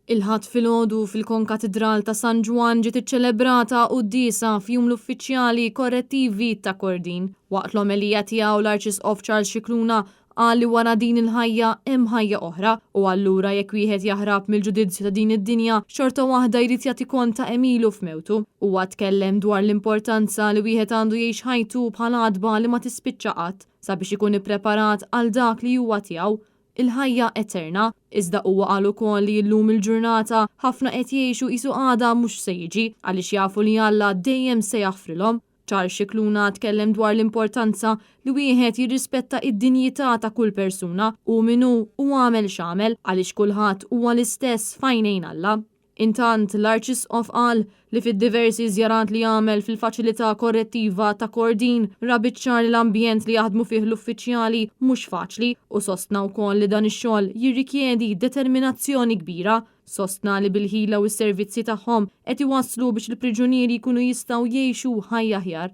Il-Ħadd filgħodu fil-Konkatidral ta' San Ġwann ġiet iċċelebrata quddiesa f'Jum l-Uffiċjali Korrettivi ta' Kordin. Waqt l-omelija tiegħu l-Arċisqof Charles Scicluna qal li wara din il-ħajja hemm ħajja oħra u allura jekk wieħed jaħrab mill-ġudizzju ta' din id-dinja xorta waħda jrid jagħti kont ta' għemilu f'mewtu. Huwa tkellem dwar l-importanza li wieħed għandu jgħix ħajtu bħal għatba li ma tispiċċa qatt sabiex ikun ippreparat għal dak li huwa tiegħu il-ħajja eterna. Iżda huwa qal ukoll li llum il-ġurnata ħafna qed jgħixu qisu għada mhux se jiġi għaliex jafu li Alla dejjem se jaħfrilhom. Charles Scicluna tkellem dwar l-importanza li wieħed jirrispetta id-dinjità ta' kull persuna, hu min hu u għamel x'għamel, għaliex kulħadd huwa l-istess f'għajnejn Alla. Intant, l-Arċisqof qal li fid-diversi żjarat li għamel fil-faċilità korrettiva ta' Kordin ra biċ-ċar li l-ambjent li jaħdmu fih l-uffiċjali mhux faċli u sostna wkoll li dan ix-xogħol jirrikjedi determinazzjoni kbira. Sostna li bil-ħila u s-servizzi tagħhom qed iwasslu biex il-priġunieri jkunu jistgħu jgħixu ħajja aħjar.